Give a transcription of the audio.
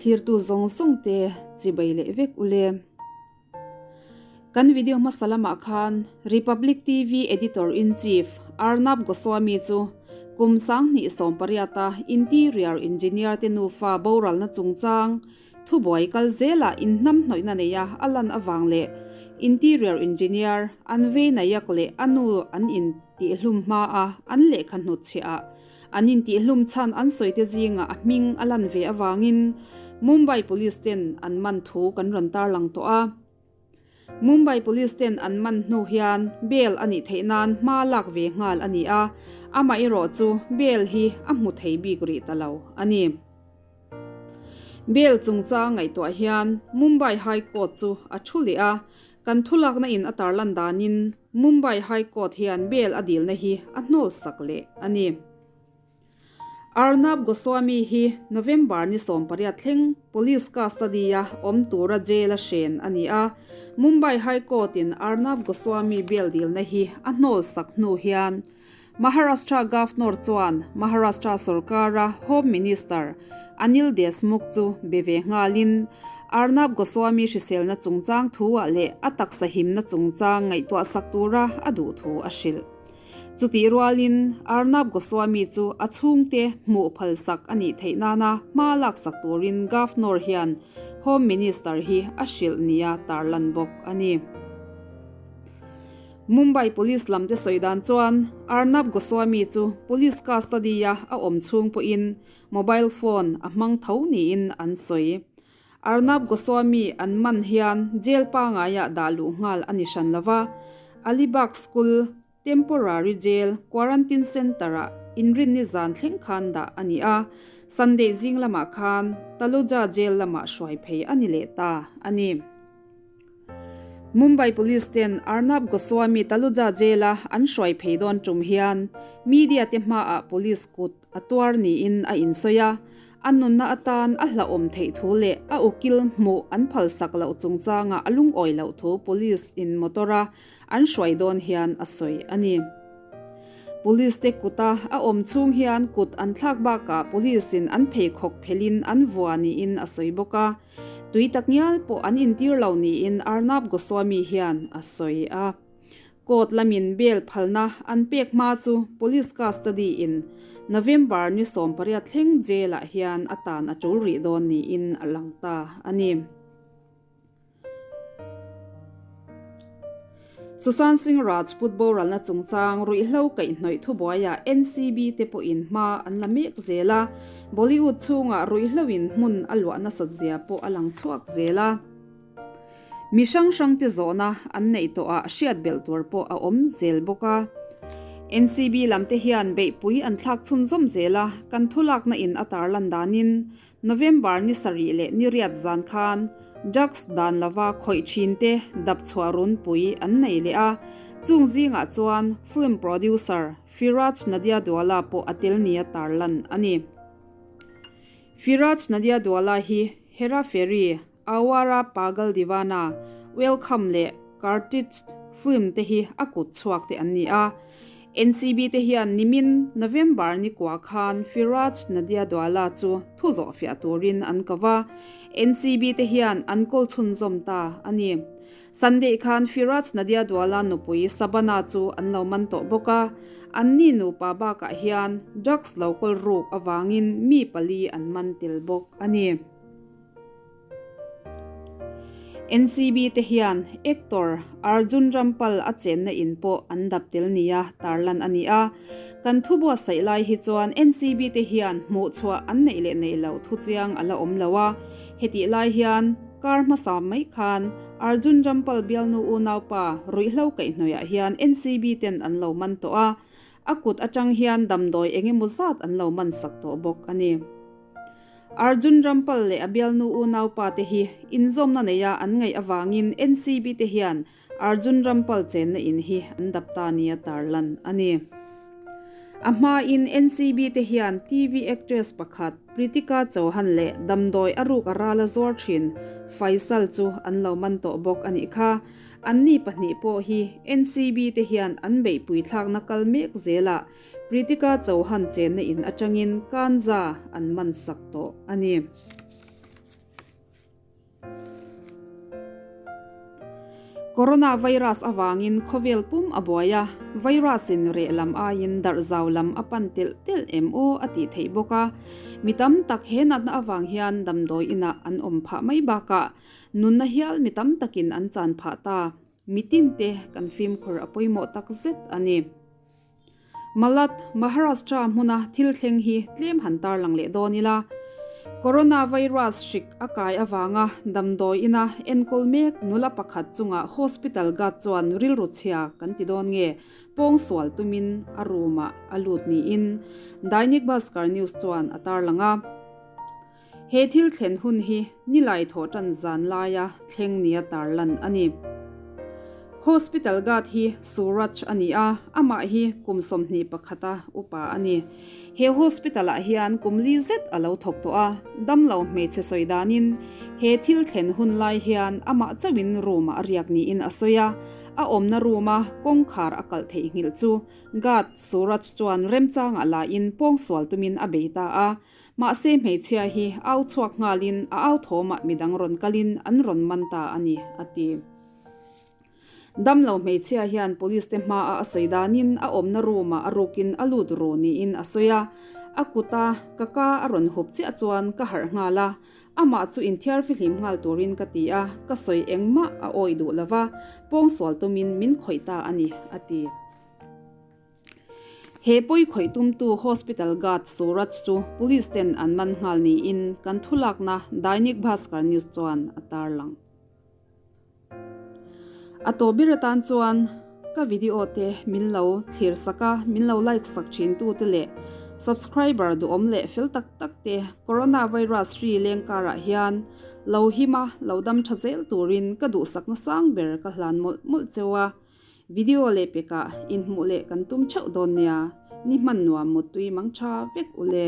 Thlirtu zawng zawng te chibai leh vek ule. Kan video hmasa lamah khan Republic TV Editor-in-Chief Arnab Goswami chu kum 2018 a Interior Engineer te nufa boralna chungchang Thubuai kal zelah inhnamhnawihna neia a lan avang leh Interior Engineer Anvay Nayak leh a nu an intihlum hmaa an lehkha hnutchhiah an intihlum chhan an sawite zingah a hming a lan ve avangin Mumbai Police ten an man thu kan rawn tarlang tawh a. Mumbai Police ten an man hnu hian bail a nih theih nan hma lak ve nghal a ni a, amaherawh chu bail hi a hmu thei bik rih ta lo a ni. Bail chungchang ngaihtuah hian Mumbai High Court chu a thu leh a, kan thulakna in a tarlan danin Mumbai High Court hian bail a dilna hi a hnawl sak leh a ni. Arnab Goswami hi November ni 18 thleng Police custody-a awm tura jail-a hren a ni a, Mumbai High Court-in Arnab Goswami bail dilna hi a hnawl sak hnu hian Maharashtra Governor chuan Maharashtra sorkara Home Minister Anil Deshmukh chu be ve nghalin Arnab Goswami hriselna chungchang thu-ah leh a taksa himna chungchang ngaihtuah sak tura a duh thu a hrilh. Chutih rualin Arnab Goswami chu a chhungte hmuh phalsak a nih theih nana hma laksak turin Governor hian Home Minister hi a hrilh nia tarlan bawk a ni. Mumbai Police lam te sawi dan chuan Arnab Goswami chu police custody-a a awm chhung pawhin mobile phone a hmang tho niin an sawi. Arnab Goswami an man hian jail pangaiah dah luh nghal a ni hran lo va, Alibag School Temporary Jail Quarantine Centre-ah inrinni zan thleng khan dah a ni a, Sunday zing lamah khan Taloja Jail lamah hruai phei a ni leh ta a ni. Mumbai Police ten Arnab Goswami Taluja Jail-a an hruai phei dawn tum hian media te hmaah police kut a tuar niin a insawi a, a nunna atan a hlauhawm theih thu leh a ukil hmuh an phalsak loh chungchangah a lungawi loh thu police in motor-a an hruai dawn hian a sawi a ni. Police te kuta a awm chhung hian kut an thlak bakah police in an pheikhawk phelhin an vua niin a sawi bawk a. Tui tak ngial pawh an intir lo niin Arnab Goswami hian a sawi a. Court lamin bail phalna an pek hma chu police custody in November ni 18 thleng jail ah hian a tan a tul rih dawn niin a lang ta a ni. Sushant Singh Rajput boralna chungchang ruihhlo kaihhnawih thubuaiah NCB te pawhin hma an la mek zel a, Bollywood chhungah ruihhloin hmun a luah nasat zia pawh a lang chhuak zel a. Mi hrang hrang te zawhna an neih tawhah hriat belh tur pawh a awm zel bawk a. NCB lam te hian beihpui an thlak chhunzawm zel a, kan thulakna in a tarlan danin November ni sarih leh ni riat zan khan drugs dan lova khawih thin te dap chhuah runpui an nei leh a, chung zingah chuan film producer Firaj Nadiadwala pawh a tel nia tarlan a ni. Firaj Nadiadwala hi Hera Pheri, Awara Pagal Deewana, Welcome leh Cartridge film te hi a kut chhuak te an ni a. NCB te hian nimin November ni kua khan Firaj Nadiadwala chu thu zawh fiah turin an ko va, NCB te hian an kawl chhunzawm ta a ni. Sunday khan Firaj Nadiadwala nupui Sabana chu an lo man tawh bawk a, anni nupa bakah hian drugs lo kawl ruk avangin mi pali an man tel bawk a ni. NCB te hian actor Arjun Rampal a chenna in pawh an dap tel nia tarlan a ni a. Kan thu buatsaih lai hi chuan NCB te hian hmuhchhuah an neih leh neih loh thu chiang a la awm lo a. Hetih lai hian kar hmasa mai khan Arjun Rampal bialnu unaupa ruihhlo kaihhnawihah hian NCB ten an lo man tawh a. A kut atang hian damdawi eng emaw zat an lo man sak tawh bawk a ni. Arjun Rampal leh a bialnu unaupa te hi inzawmna neia an ngaih avangin NCB te hian Arjun Rampal chenna in hi an dap ta nia tarlan a ni. A hmain NCB te hian TV actress pakhat Pritika Chauhan leh damdawi a ruk a rala zuar thin Faisal chu an lo man tawh bawk a nih kha. Anni pahnih pawh hi NCB te hian an beihpui thlakna kal mek zelah Pritika Chauhan chenna in atangin Kanza an man sak tawh a ni. Coronavirus avangin khawvel pum a buai a, virus in reh lam aiin darh zau lam a pan telh telh em aw a tih theih bawk a. Mi tam tak he natna avang hian damdawi inah an awm phah mai bakah nunna hial mi tam takin an chan phah ta. Mi tinte kan fimkhur a pawimawh tak zet a ni. Malad, Maharashtra hmuna thil thleng hi tlem han tarlang leh dawn ila. Coronavirus hrik a kai avanga damdawi ina enkawl mek nula pakhat chungah hospital guard chuan rilru chhia kan ti dawn nge pawngsual tumin a room ah a lut niin Dainik Bhaskar News chuan a tarlang a. He thil thlen hun hi nilai thawh tan zan laia thleng nia tarlan a ni. Hospital guard hi Suraj a ni a, amah hi kum 21 a upa a ni. He hospital ah hian kum li zet a lo thawk tawh a, damlo hmeichhe sawi danin he thil thlen hun lai hian amah chauhin room ah a riak niin a sawi a, a awmna room a kawngkhar a kalh theihnghilh chu guard Suraj chuan remchangah la in pawngsual tumin a bei ta a, Mahse hmeichhia hi au chhuak nghalin a au thawmah midang rawn kalin an rawn man ta a ni, a ti. Damlo hmeichhia hian police te hmaah a sawi danin a awmna room-ah a rukin a lut ru niin a sawi a, a kuta ka ka a rawn hup chiah chuan ka harh nghal a, amah chu inthiar fihlim nghal turin ka ti a, ka sawi engmah a awih duh lova, pawngsual tumin min khawih ta a ni, a ti. He pawi khawih tumtu Hospital Guard Suraj chu Police ten an man nghal niin kan thulakna Dainik Bhaskar News chuan a tarlang. A tawh ber atan chuan ka video te min lo thlir sak a, min lo like sak thin tu te leh subscriber duhawm leh fel tak tak te Coronavirus hri leng karah hian lo him a, lo dam tha zel turin ka duhsakna sang ber ka hlan mawlh mawlh cheu a. Video leh pekah inhmuh leh kan tum theuh dawn nia, ni hman nuam muttui mang tha vek ule.